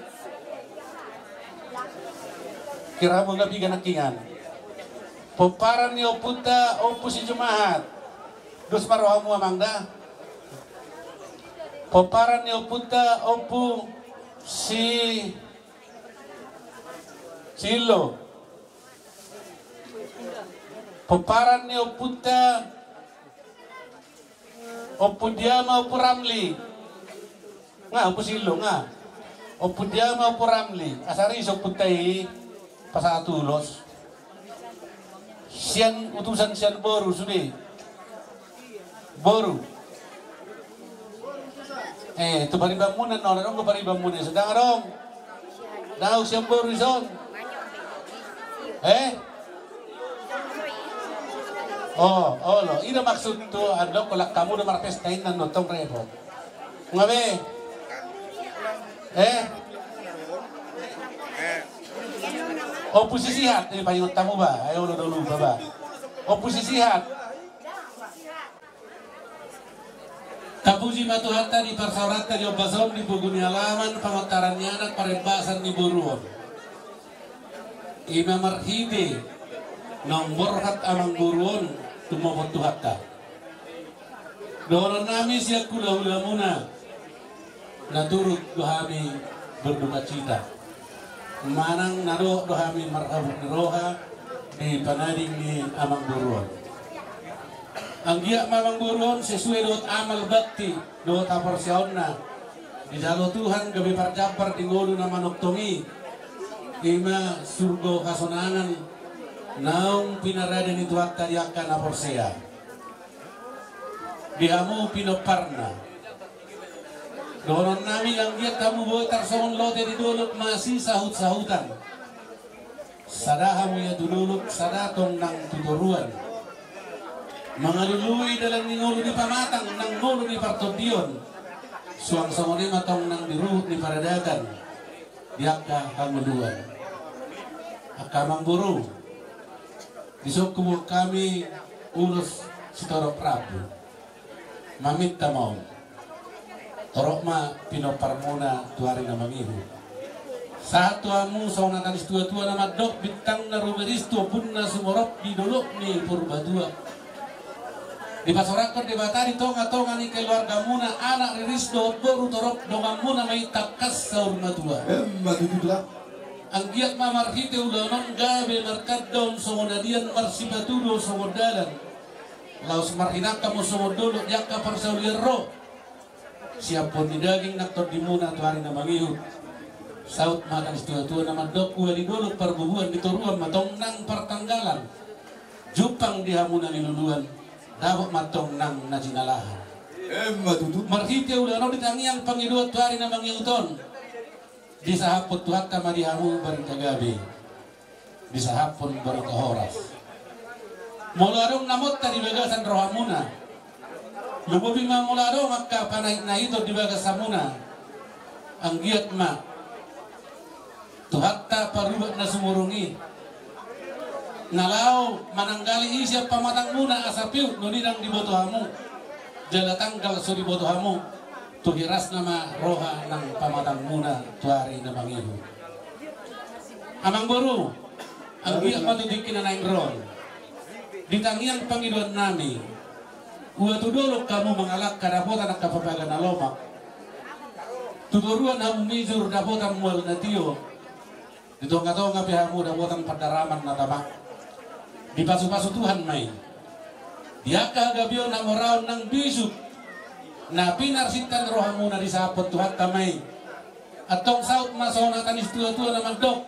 kira hamu nga piga nangkiningan. Pomparan ni ompunta Ompu Sijumahat. Dos ma rohamu amang da. Pomparan ni ompunta Ompu Si-, Sillo. Pomparan ni ompunta Ompu dia ma Ompu Ramli. Nga Ompu Sillo nga. Ompu dia ma Ompu Ramli. Asa ri so ompunta i pasahat ulos. Sian utusan sian boru sude. Boru. Eh, tu paribanmuna non, adong do paribanmuna, sedang adong. Dao sian boru dison. Eh? Oh, olo. I do maksudhu, andok kolak hamu do marpesta inna nonton repot. Nga be? Eh? Ompu Sisihat, ini paingot hamu ba. Ayo, olo do lupa ba. Ompu sisihat. Tapuji ma Tuhanta di parsaoranta di ombas on, di pogu ni alaman, pangontaran ni anak, parembasan ni boru on. Ima marhite naung borhat amangboru on tumopot Tuhanta. Dohonon nami sian hulahulamuna, na turut do hami berdukacita. Manang na dohot do hami marhabot ni roha di panading ni amangboru on. Anggiat ma amangboru on sesuai dohot amal bakti dohot haporseaonna, dijalo Tuhan gabe parjambar di ngolu na manongtong i, ima surgo hasonangan naung pinarade ni Tuhanta di angka na porsea. Di hamu pinomparna, dohonon nami, anggiat hamu boi tarsongon lote di dolok masisahutsahutan. Sada hamu ia tu dolok, sada tong nang tu toruan. Mangalului dalan ni ngolu ni pamatang nang ngolu ni partondion. Suang songon i ma tong nang di ruhut ni paradaton di angka hangoluan. Angka amangboru, dison huboan hami ulos sitorop rambu. Maminta ma on. Torop ma pinomparmuna tu ari na mangihut. Sahat tu hamu songon hata ni situatua na mandok, bintang na rumiris tu ombun na sumorop di dolok ni Purbatua. Dipasorangkon Debata di tongatonga ni keluargamuna anak riris dohot boru torop, donganmuna ma i tangkas saur matua. Emma tutu lah. Anggiat ma marhite ulaon on gabe martanda on songon adian, marsipatudu songon dalan, laos marhinangka ma songon dolok di angka parsaulian ro. Siampon ni daging nang tondimuna tu ari na mangihut. Saut ma hata ni situatua na mandok, ua di dolok parbubuan, di toruan ma tong nang partanggalan. Jumpang di hamu na niluluan, dapot ma tong nang na jinalahan. Emma tutu. Marhite ulaon on di tangiang pangidoan tu ari na mangihut on, disahaphon Tuhanta ma di hamu barita gabe, disahaphon barita horas. Molo adong na monta di bagasan rohamuna, lumobi ma molo adong angka panahitnahiton di bagas hamuna, anggiat ma Tuhanta parubat na sumurung i, na laho mananggali i sian pamatangmuna, asa piut nunidang diboto hamu, jala tanggal so diboto hamu, tu hirasna ma roha nang pamatangmuna tu ari na mangihut. Amangboru, anggiat ma tu tingki na naeng ro on, di tangiang pangidoan nami, ua tu dolok hamu mangalangka dapotan angka papaga na lomak, tu toruan hamu mijur dapotan mual na tio, di tongatonga pe hamu dapotan pandaraman na tama. Dipasupasu Tuhan ma i. Di angka hagabeon hamoraon nang bisuk na pinarsinta ni rohamuna disahaphon Tuhanta ma i. Antong saut ma songon hata ni situatua na mandok,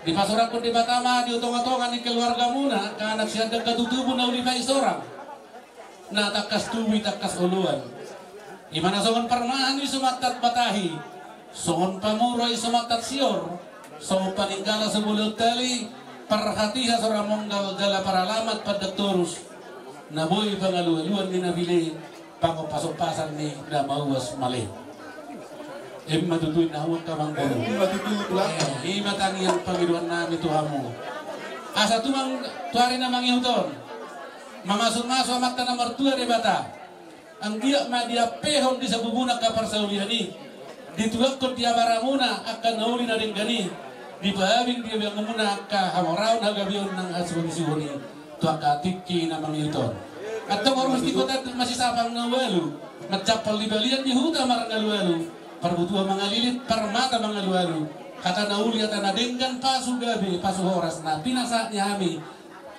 dipasorangkon Debata ma di tongatonga ni keluargamuna angka anak sian dangka tutubu na uli paisorang, na tangkas tubu i tangkas oloan. Ima na songon parmahan i so mantat batahi, songon pamura i so mantat sior, songon paninggala so bolon tali, parhatiha so ra monggal jala paralamat pandok torus, na boi pangalualuan ni na bile, pangompasompasan ni na mauas male. Ima tutu na huboan, amangboru. Ima tutu, Tulang. Eh, ima tangiang pangidoan nami tu hamu. Asa tumang tu ari na mangihut on, mamasumasu Amanta na martua Debata, anggiat ma diampehon di sabubuna angka parsaulian i, dituakkon di abaramuna angka na uli na denggan i, dipaabing di abangmuna angka hamoraon hagabeon nang hasihonihon i tu angka tingki na mangihut on. Antong hormus di kota masisapang na ualu, manjampal di balian di huta marngalualu, parbutuha mangalilit, parmata mangalualu, hata na uli, hata na denggan, pasu gabe, pasu horas na pinasahat ni hami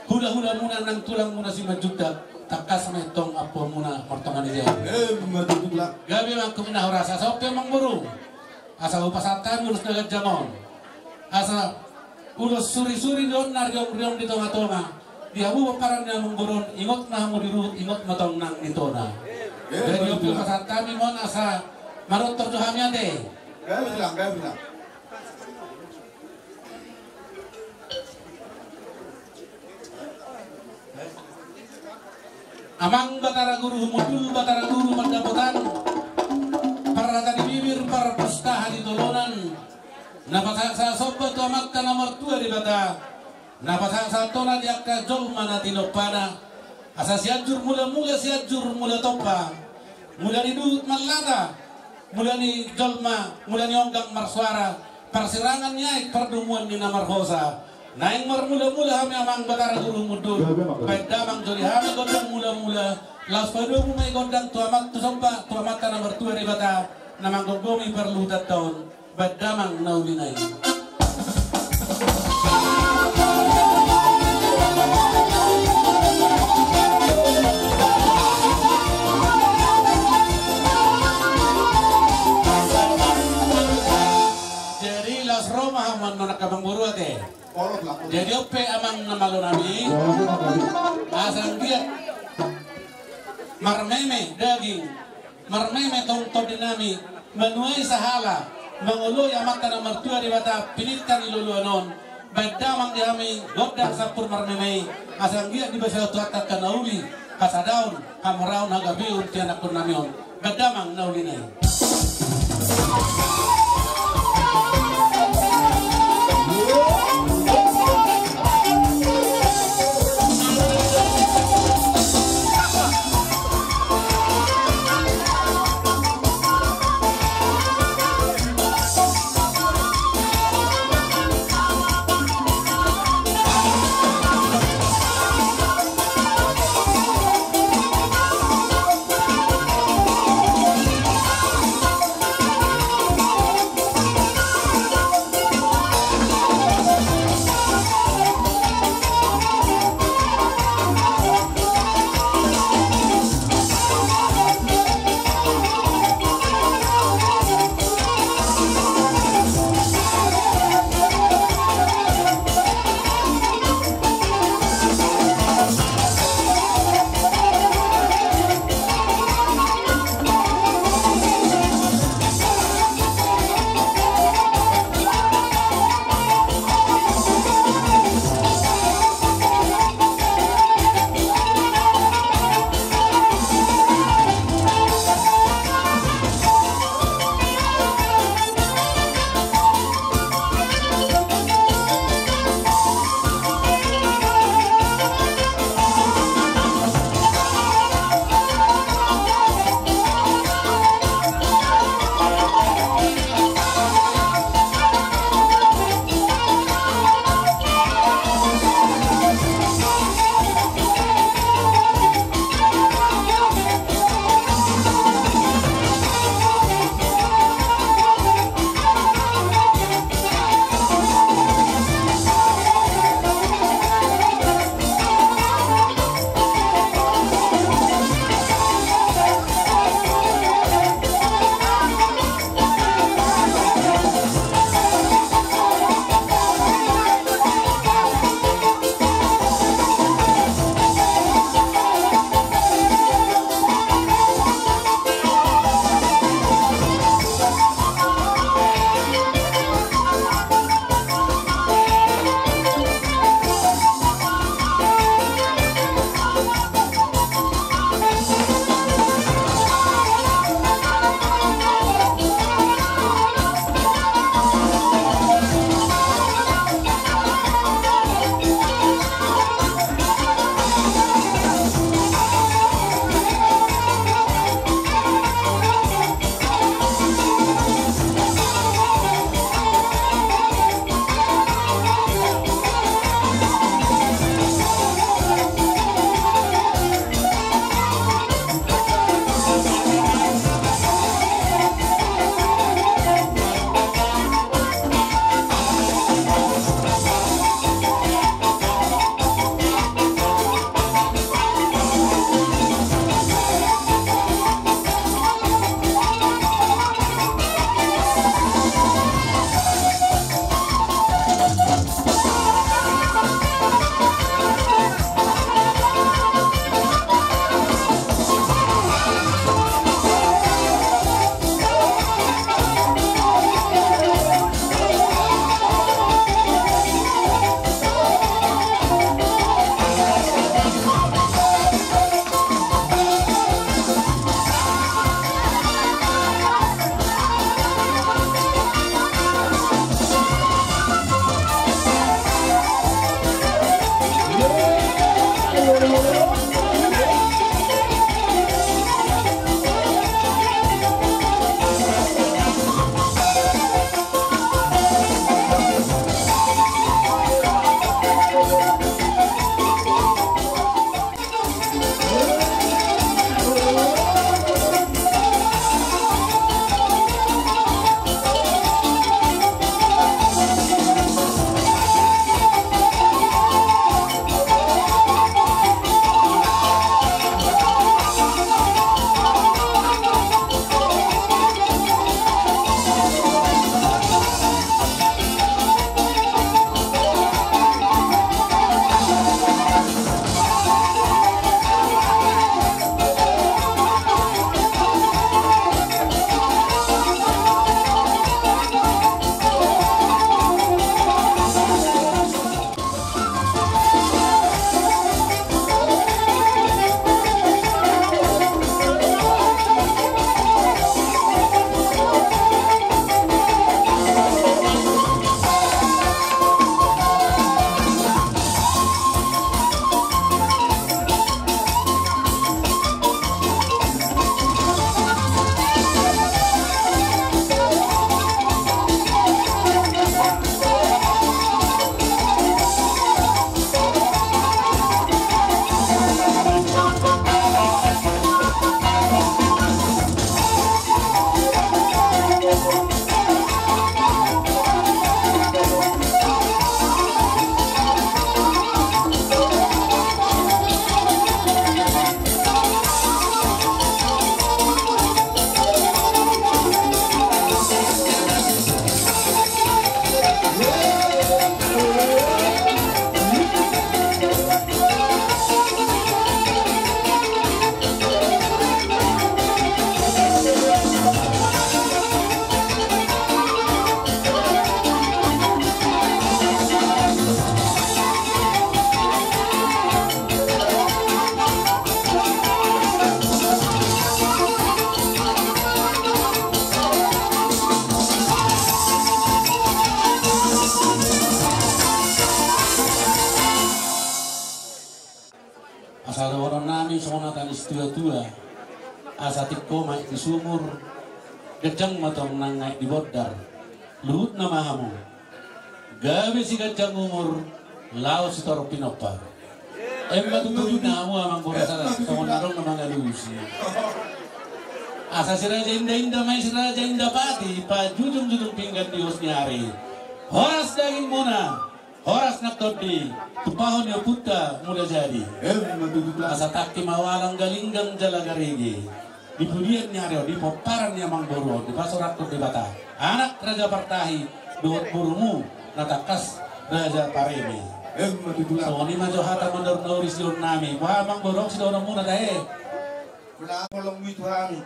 hulahulamuna nang tulangmuna Simanjuntak, tangkas ma i antong ampuanmuna martonga ni jabu. Ima tutu, Tulang. Gabe ma angkup na horas, asa on pe, amangboru, asa hupasahat hami ulos na ganjang on. Asa ulos surisuri do on na riongriong di tongatonga. Di hamu pomparan ni amangboru on, ingot ma hamu di ruhut, ingot ma tong nang di tona. Jadi on pe hupasahat hami ma on asa manortor do hami, ate. Gabe, Tulang, gabe, Tulang. Amang Batara Guru humundul, Batara Guru pandapotan, parrata di bibir, parpustaha di tolonan, na pasahatsahat somba tu Amanta na martua Debata, Na pasahat-sahat hona di angka jolma na tinompana. Asa Sianjur Mulamula, Sianjur Mulatompa. Mula ni duhut mallata, mula ni jolma, mula ni onggang marsoara. Parsirangan ni aek, pardomuan ni na marhosa. Naeng marmula-mula hami amang Batara Guru Mundun. Baen damang jolo di hami gondang mula-mula. Laos padomu ma i gondang tu Ama, tu somba tu Amanta na martua Debata na manggomgomi parluhutanta on. Baen damang na ulina i. Jadi laos ro ma hamu annon angka amangboru ate. Jadi on pe amang na malo nami, asa anggiat marmeme daging, marmeme tong tondi nami, manuai sahala, mangoloi Amanta na martua Debata pinita ni loloan on. Baen damang di hami gondang sampur marmeme i, asa anggiat dibasahon Tuhanta angka na uli, hasadaon, hamoraon, hagabeon tu ianakkon nami on. Baen damang na ulina i. Asa dohonon nami songon hata ni situa-tua: Asa tingko ma aek di sumur, ganjang ma tong nang aek di bondar. Luhut nama hamu, gabe siganjang umur, laho sitorop pinompar. Emma tutu, ninna hamu amang boru, asa songon na adong na mangalusi. Asa si raja inda-inda ma i, si raja inda pati, pajujung-jujung pinggan di ulos ni ari. Horas dagingmuna, horas nang tondi, tumpahon ni ompunta Muda Jadi. Emma tutu, Tulang. Asa tangki ma ualang, galinggang jala garege. Di pudian ni ari on, di pomparan ni amang boru on, dipasu-pasu Debata anak raja partahi dohot borumu na tangkas raja pareme. Emma tutu, Tulang. Songon i ma jo hata mandor na uri sidohonon nami. Boha amang boru, sidohononmuna tahe? Molo molo mui tu hami,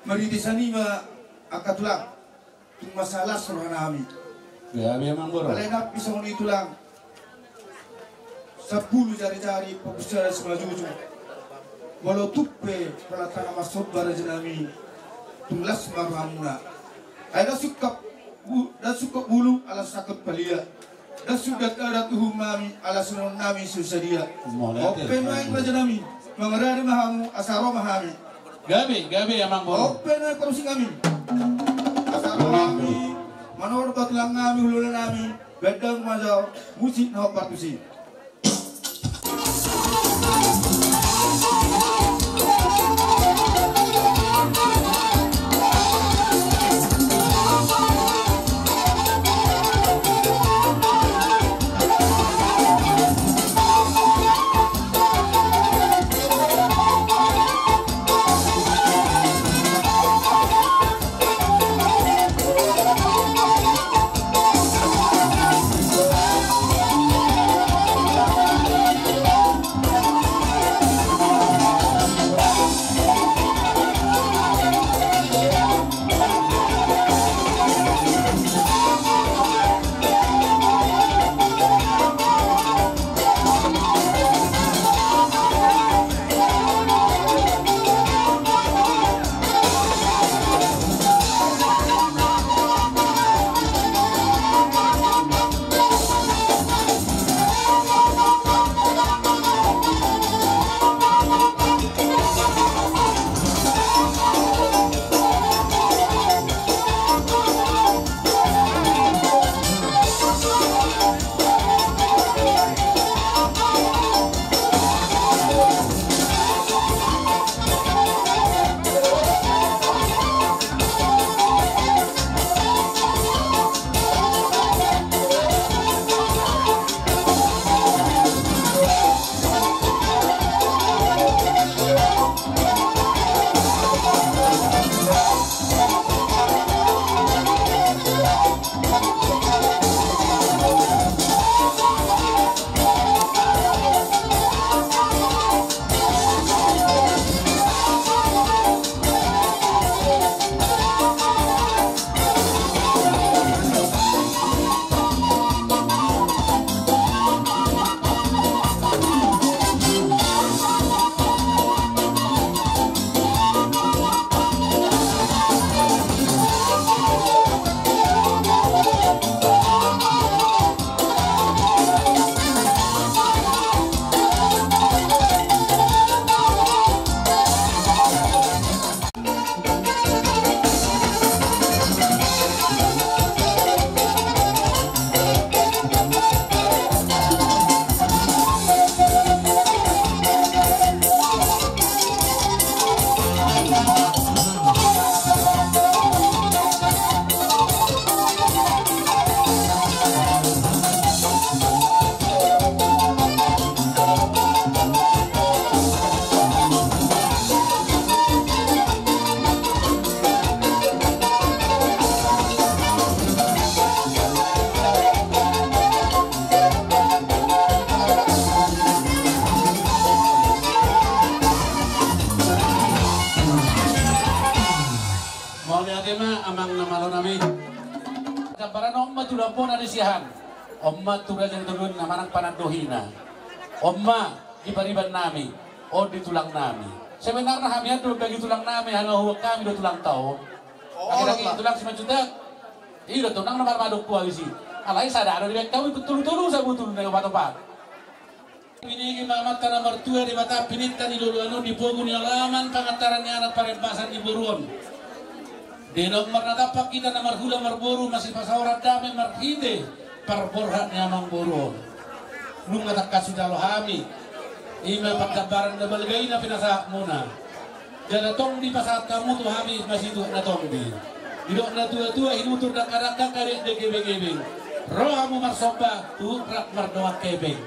marhite sian i ma angka tulang. Tung mansai las roha nami. Gabe amang boru. Alai nang pe songon i, Tulang. Sampulu jari-jari, pogos sada simanjujung. Molo tung pe pola tangkas marsomba, raja nami, tung las ma rohamuna. Ai ndang sungkap bu-, ndang sungkap bulung ala sangkut palia. Ndang sungkap adat uhum nami ala sidohonon nami so sadia. Mauliate. On pe nuaeng, raja nami, mangarade ma hamu asa ro ma hami. Gabe, gabe amang boru. On pe nuaeng parmusik nami. Asa ro hami manortor tulang nami, hulahula nami, baen damang ma jo musik na hombar tusi. Mauliate ma amang na malo nami. Gambaran on ma tulang bona di siahaan. On ma tu raja ni toruan na manang panandohina. On ma di pariban nami, on di tulang nami. Sebenarna hami on do bagi tulang nami, halohuan hami do tulangta on. Akhirna tulang Simanjuntak. I do tulang na marmadok kualisi. Alai sada do dibaen hami, tolu-tolu sabotulna, opat-opat. Binege ma Amanta na martua Debata, pininta ni loloan on, di pogu ni alaman, pangantaran ni anak, parembasan ni boru on. Denok marnatampak hita na marhula marboru, masipasaoran dame marhite parborhat ni amangboru on. Nunga tangkas hujalo hami, i ma panggambaran na balga i na pinasahatmuna. Jala tongdi pasahat hamu tu hami ma situak na tongdi. Didok natuatua, hinutur dangkadangka, karekdek ebengebeng. Ro hamu marsomba, huhut rap mardongan hepeng.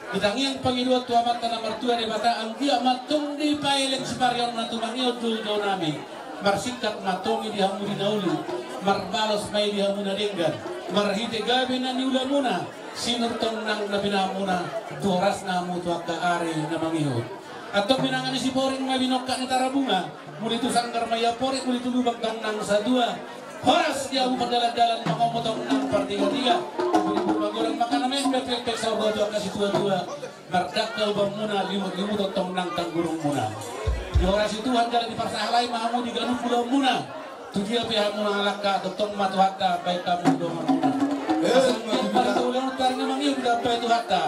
Di tangiang pangidoan tu Amanta na martua Debata, anggiat ma tongdi paelek siparionna tumangihon joujou nami. Marsingkat ma tongtong i di hamu di na uli, marbalos ma i di hamu na denggan. Marhite gabe na niulamuna, sinur tong nang na pinahanmuna, tu horasna hamu tu angka ari na mangihut. Antong binanga ni Siporik ma binongkak ni Tarabunga, muli tu sanggar ma ia porik, muli tu lubang tong nang satua. Horas di hamu pardalandalan, mangomo tong nang partigatiga. Muli tu magoreng makanan, pekpek saur tu angka situatua. Mardangka ubanmuna, limutlimut tong nang tanggurungmuna. Diorasi Tuhan jala diparsahalai ma hamu di ganup ulaonmuna. Tu dia pe hamu mangalangka, tongtong ma Tuhanta baen hamu donganmuna. Eh, asa ma anggiat tu ulaon tu ari na mangihut ditambai Tuhanta,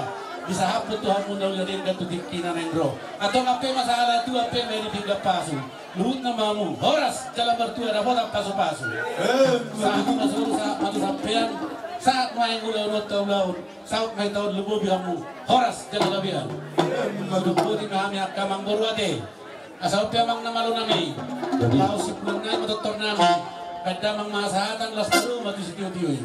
disahaphon tu hamu na uli na denggan tu tingki na naeng ro. Antong ampe ma sahala tu ampe ma di pinggan pasu. Luhutna ma hamu, horas jala martua, dapotan pasupasu. Eh, sahat ma solu, sahat ma tu sampean, sahat ma i ulaon on tu ulaon, saut ma i taon, lumobi hamu, horas jala gabean. Eh, ma tutu. Boti ma hami angka amangboru ate. Asa on pe amang na malo nami. Jadi, laos sipulan nai ma tortor nami. Baen damang ma hasahatan, las tolu ma tu sitiotio i.